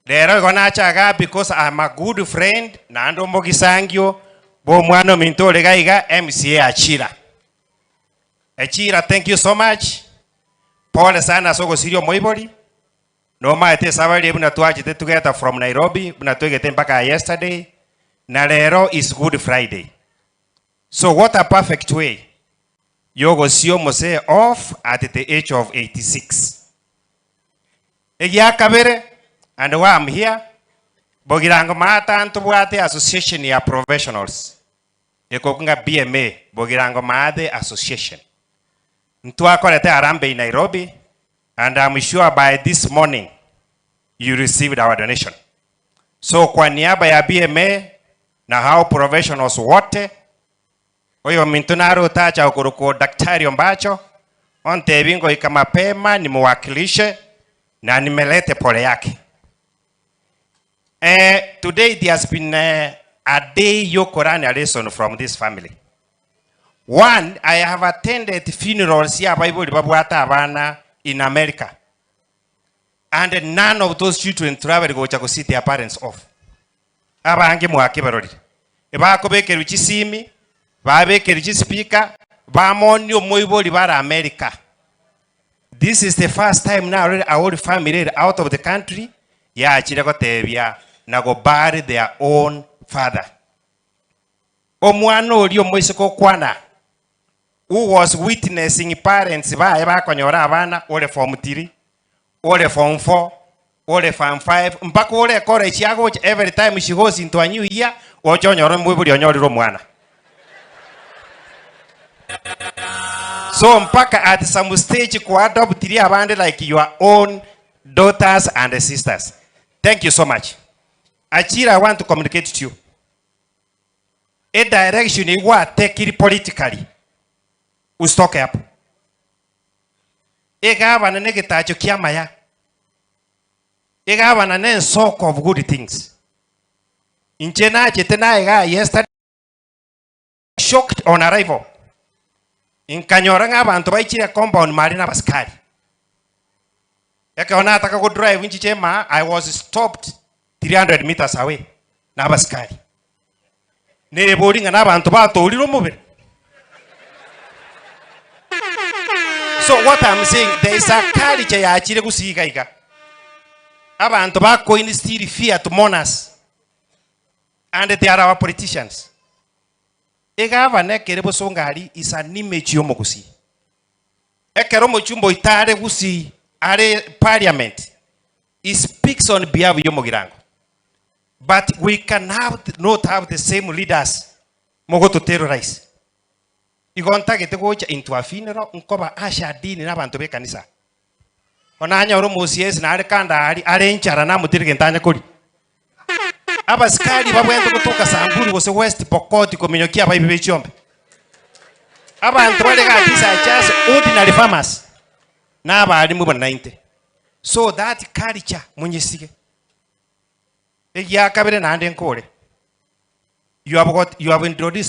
Rero igo nacha igaa because I'm a good friend naende omogisangio bwa omwana ominto ore iga iga MCA Achira. Achira thank you so much, pole sana ase ogosiria omoibori, nomaete esabari eye buna twachete togeta from Nairobi buna twegete mpaka yesterday, na rero is good Friday. So what a perfect way yogosia omosee off at the age of 86. Egiakabere, and why I'm here, Bogirango Maata ntobwate association ya professionals ekokwa ng'a BMA, Bogirango Maathe Association. Ntwakorete harambee in Nairobi and I'm sure by this morning you received our donation. So kwa niaba ya BMA na hao professionals wote, oyominto nare otacha okorokwa Daktari Ombacho, ontebi ngoika mapema nimuwakilishe na nimelete pole yake. Eh, today there has been a day yokorani a lesson from this family. One, I have attended funerals ya abaibori babwate abana in America. And none of those children travel gocha go see their parents off. Abange mwakebarorire. Ebakobekerwa chisimi, babekerwa chispeaker, bamonia omoibori bare America. This is the first time narorire a whole family ere out of the country yachire gotebia na go bury their own father. Omwana oria omoiseke okwana who was witnessing parents baye bakonyora abana ore form 3, ore form 4, ore form 5 mpaka ore college agocha every time she goes into a new year oche onyore omoibori onyorire omwana. So mpaka at some stage koadoptirie abande like your own daughters and sisters. Thank you so much. Achira I want to communicate to you. E direction eyio gwatekiri politically usitoke hapo. Egabana na egetacho kiamaya. Egabana na ensoko of good things. Inche nachete naye igaa yesterday shocked on arrival. Nkanyora ng'a abanto baichire compound mare na abasikari. Ekero nataka go drive nchiche maa I was stopped 300 meters away na abasikari. Nebori ng'a nabanto batorire omobere. So what I'm saying, there is a culture yachire gusii iga iga. Abanto bako instill fear to mourners and they are our politicians. Egavana ekere bosongo aria is an image y'omogusii. Ekero omochumba oito are gusii are parliament, he speaks on behalf y'omogirango. But we can have not have the same leaders mogoto terrorize. Igo ntagete gocha into a funeral nkoba ushered in na abanto b'ekanisa. Onanyore omosiesi nare kando aria are enchara namotire gento anye koria. Abasikari babwenerete gotoka Samburu gose West Pokot kominyokia abaibi be chiombe. Abanto bare igaa these are just ordinary farmers na abarimu buna naintwe. So that culture monyesige. Egiakabere naende nkore, you have got, you have introduced.